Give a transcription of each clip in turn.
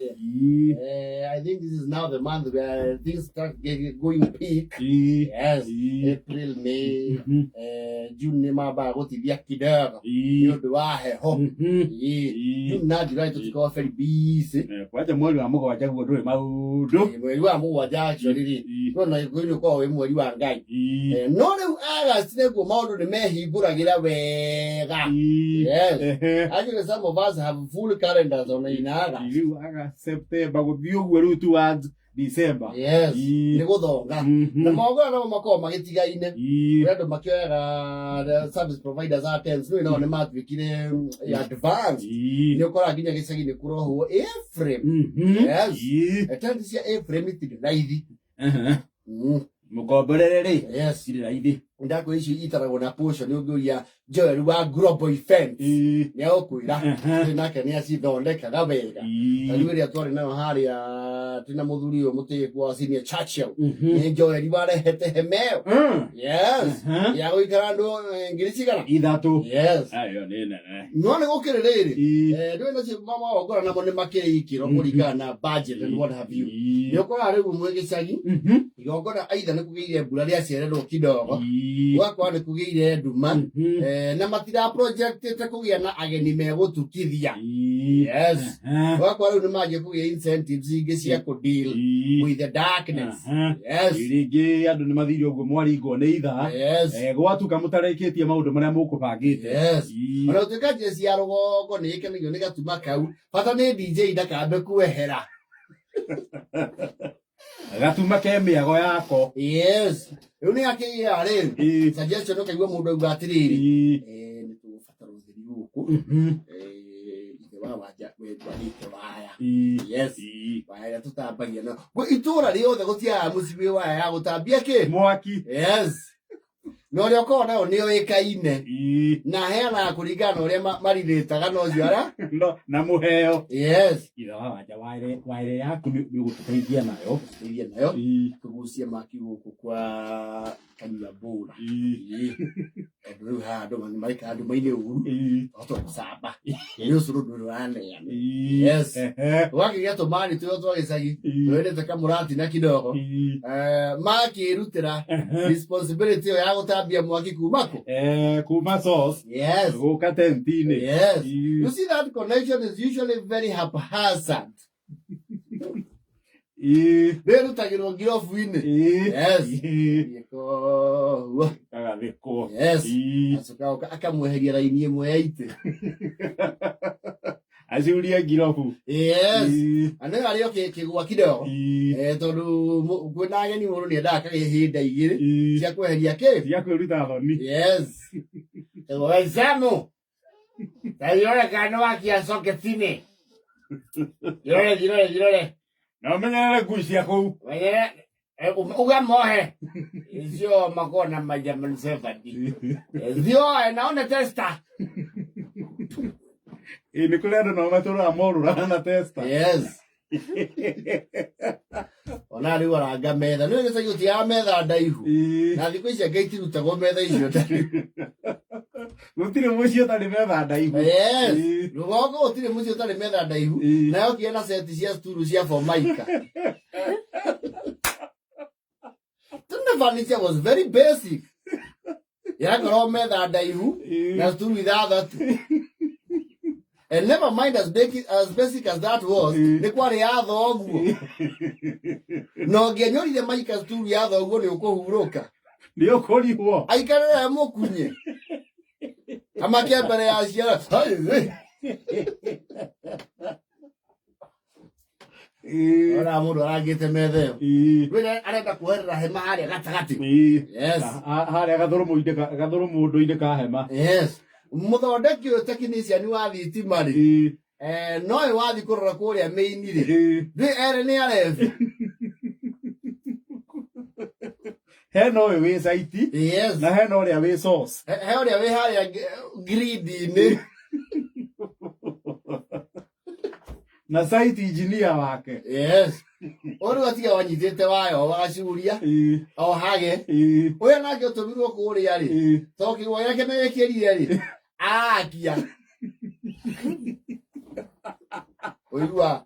I think this is now the month where things start getting, going peak. Yes. April, May, June nĩ mambaga gũtithia kidogo nĩ ũndũ wa heho. Ĩĩ. June na July tũtikoragwo very busy. Kwanja mweri wa mũgwanja guo ndũrĩ maũndũ. Mweri wa mũgwanja actually rĩ, no na Gĩkũyũ nĩ ũkoragwo wĩ mweri wa Ngai. No rĩu August nĩguo maũndũ nĩ mehingũragĩra wega. Yes. Actually some of us have full calendars on in August. Rĩu aga September gũthiĩ ũguo rĩu towards December. Yes. Nĩ gũthonga. Na magongona namo makoragwo magĩtigaine. Kũrĩ andũ makĩoyaga the service providers a tents rĩu nao nĩ matuĩkire advanced. Nĩ ũkoraga nginya gĩcagi nĩ kũrohwo A-frame. Yes. Tent cia A-frame itirĩ raithi. Mũkomborere rĩ Yes. irĩ raithi. Ndakå icio itaragwo na portion ũngĩũria Joel wa Global Events nĩ agũkwĩra. Nake nĩ acithondekaga wega. Ta rĩu ĩrĩa twarĩ nayo harĩa twĩna mũthuri ũyũ mũtĩĩku wa senior Churchill nĩ Joel warehete hema ĩyo. Yes. Ya gũikara andũ ngiri cigana? 3. Yes. Ayo nĩ nene. No nĩ gũkĩrĩ rĩrĩ. Ndũĩ nacio magongona namo nĩ makĩrĩ ikĩro kũringana na budget and what have you. Nĩ ũkoraga rĩu mwĩ gĩcagi igongona aitha nĩ kũgĩire mbura rĩacererwo kidogo, gũgakorwo nĩ kũgĩire nduma, na matira projectĩte kũgĩa na ageni megũtukithia. Yes. Ũgakora rĩu nĩ manjia kũgĩa incentives ingĩ cia kũ deal with the darkness. Yes. Rĩngĩ andũ nĩ mathire ũguo mwaringwo nĩ ithaa. Yes. Gwatuka mũtarĩkĩtie maũndũ marĩa mũkũbangĩte. Yes. Ona gũtuĩka njeci ya rũgongo nĩ ĩkenagio nĩ gatuma kau, bata nĩ DJ ndakambe kwehera. Gatuma ke mĩago yako. Yes. Rĩu nĩ akĩgĩa rĩ suggestion ũkaigua mũndũ auga atĩrĩrĩ, nĩ tũgũbatara ũtheri gũkũ. Ithe wa wanja wendwanĩte waya. Yes. Waya ĩrĩa tũtambagia nayo. Itũũra rĩothe gũtiagaga mũciĩ wĩ waya ya gũtambia kĩ? Mwaki. Yes. Na ũrĩa ũkoragwo nayo nĩ oĩkaine. Na aheanaga kũringana na ũrĩa marirĩtaga na ũcio ara. No, na mũheo. Yes. Ithe wa wanja waere yaku nĩ ũgũtũteithia nayo. Teithia nayo. Kũgucia maki gũkũ kwa kanyua mbũra. Tondũ rĩu haha andũ marĩkaga nduma-inĩ ũru. Ahote gũcamba. Nĩ ũcũrũ ndũrĩ ũraneana. Yes. Ũgakĩgĩa tũmani tũrĩa twa gĩcagi. Wendete kamũratina kidogo. Makĩrutĩra responsibility ĩyo ya gũtambia mwaki kuma kũ? Kuma source. Yes. Gũka tent-inĩ. Yes. You see that connection is usually very haphazard. Rĩrutagĩrwo ngirobu-inĩ. Yes. Gĩkoguo. Gagathĩkwo. Yes. Acoka oka akamweheria raini ĩmwe ya itĩ. Acurie ngirobu. Yes. Na nĩ arĩ o kĩgwa kidogo. Tondũ kwĩna ageni mũndũ nĩ endaga kagĩa hĩnda igĩrĩ cia kweheria kĩ? Cia kwĩruta thoni. Yes. Waislamu. Taione kana wakia soketini. Jirore, jirore, jirore. Na ũmenyerere ngui cia kũu. Wenyere uga mohe. Icio makona majaman sefadi. Zio naona testa. Ĩ nĩ kũrĩ andũ nao matũraga morũraga na testa. Yes. Ona rĩu aranga metha. Nĩ gĩcagi gũtiaga metha ndaihu. Na thikũ ici angĩ itirutagwo metha icio ndaihu. Gũtirĩ mũciĩ ũtarĩ metha ndaihu. Yes. Rũgongo gũtirĩ mũciĩ ũtarĩ metha ndaihu. Nayo kĩa na seti cia sturu cia Formica. Tene furniture was very basic. Yakorwo metha ndaihu na sturu 6. And never mind as basic as that was, nĩ kwarĩ ya thoguo. Na ũngĩanyorire maika sturu ya thoguo nĩ ũkũhurũka. Nĩ ũkũrihwo. Aikarĩre mũkunye. Amake mbere ya ciana. Hai, hai. Ora mũndũ arangĩte metha ĩyo. Wĩra arenda kuoherera hema harĩa gatagatĩ. Yes. Harĩa gathũrũmũndũ-inĩ ka hema. Yes. Mũthondeki ũyũ technician wa thitima rĩ, no ĩ wathiĩ kũrora kũrĩa main rĩ, ndĩ erĩ nĩ arebi. Hena ũyũ wĩ site. Yes. Na hena ũrĩa wĩ source. He ũrĩa wĩ harĩa grid-inĩ. Na site engineer wake. Yes. Ũrĩa atiga wanyitĩte wayo wagacuria ohage. Ũrĩa nake ũtũmirwo kũrĩa rĩ, to kĩgwa gĩake nĩ gĩkĩrire rĩ, akia. Ũigua.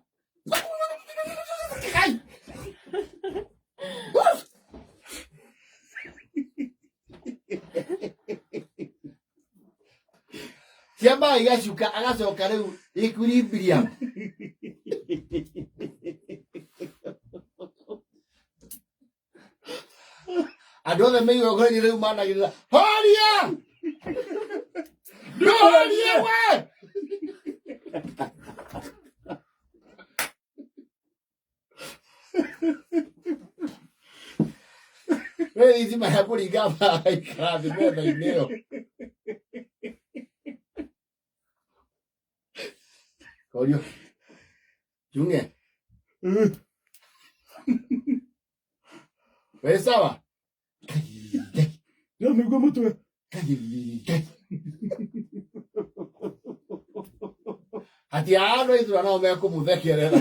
Ciambaga igacuka agacoka rĩu equilibrium. Andũ othe me igongona-inĩ rĩu managĩrĩra horia ndũhorie we. We thitima ya kũringa magaikara thĩ metha-inĩ ĩyo. Korio Junge we sawa. Ndĩramĩigua mũtwe. Hati andũ a itũra nao mekũmũthekerera.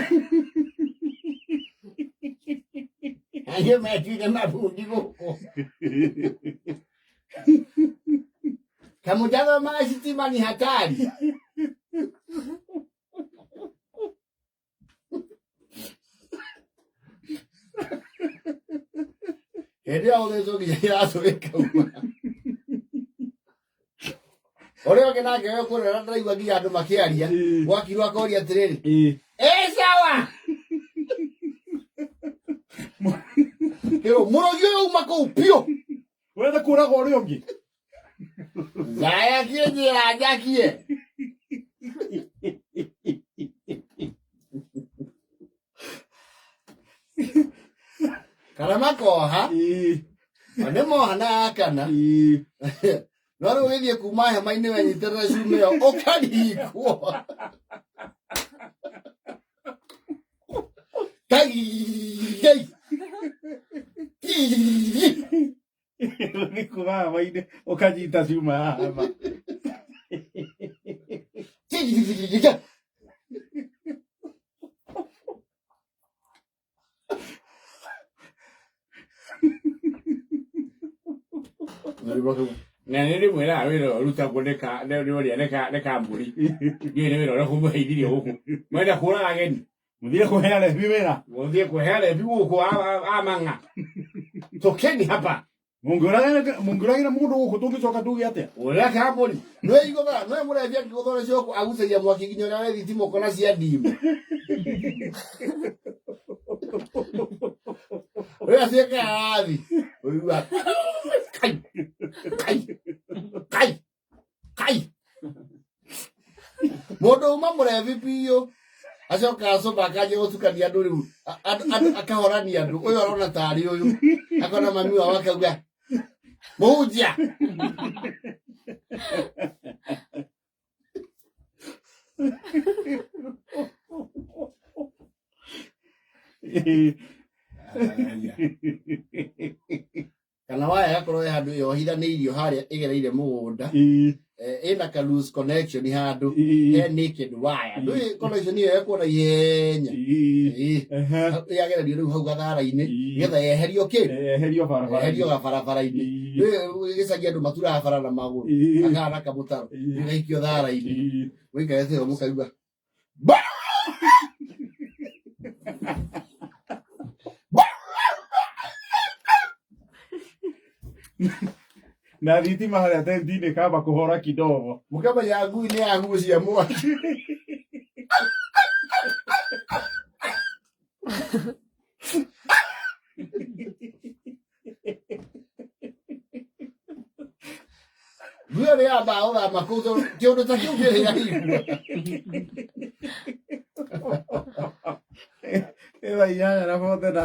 Acio metuire mabundi gũkũ. Kamũjaga ma sitima ni hatari. Hĩndĩ ĩyo gũthĩnjwo nginya iratũ ĩkauma. Ũrĩa ũngĩ nake we kũrĩa ndĩraigua nginya andũ makĩaria. Gwakirwo akoria atĩrĩrĩ, ĩ sawa. Kĩrwo mũrogi ũyũ uma kũu biũ. Ũrenda kũraga ũrĩa ũngĩ. Njayakie njĩra njakie. Kana makoha, na nĩ moha na akana. No rĩu ũgĩthiĩ kuma hema-inĩ wenyitĩrĩra cuma ĩyo ũkaringwo. Kai! Kai! Nĩ kuma hema-inĩ ũkanyita cuma ya hema. Na nä rä mwä raga wä ra å rutagwo nä å rä a nä kambå-ri ndiå nä wä ra å rä a kå må heithirie gå kå mwenda kå raga ageni. Mũthire kũhe arebi wĩra. Mũthiĩ kũhe arebi gũkũ a mang'a tokeni hapa. Mũngĩũragĩra mũndũ gũkũ tũngĩcoka tuge atĩa? Ũrĩa kambũri. Nĩ igũthara nĩ mũrebi angĩgũthora coko agucagia mwaki nginya ũrĩa wĩ thitima ũkona cia ndimu. Ũrĩa ciĩkaga rathi ũigua kai kai kai kai. Mũndũ uma mũrebi biũ acoka acoka akanjia gũtukania andũ rĩu andũ akahorania andũ ũyũ arona tarĩ ũyũ akona mami wao akauga mũhunjia. Kana waya ĩgakorwo ĩ handũ yohithanĩirio harĩa ĩgereire mũgũnda, ĩna ka loose connection handũ he naked wire ndũĩ connection ĩyo ĩkuo na ihenya. Yagererio rĩu hau gathara-inĩ nĩgetha yeherio kĩndũ. Eherio barabara. Yeherio gabarabara-inĩ. Ndũĩ gĩcagi andũ maturaga bara na magũrũ akahana kamũtaro gĩgaikio thara-inĩ mũikarĩte ho mũkaigua ba. Na thitima harĩa tenti-inĩ kamba kũhora kidogo. Mũkamenya ngui nĩ yagucia mwaki. Ngui ĩyo nĩ yambaga gũthama kũu tondũ kĩũndũ ta kĩu kĩrĩ yaigua. Ĩthaa 8:49.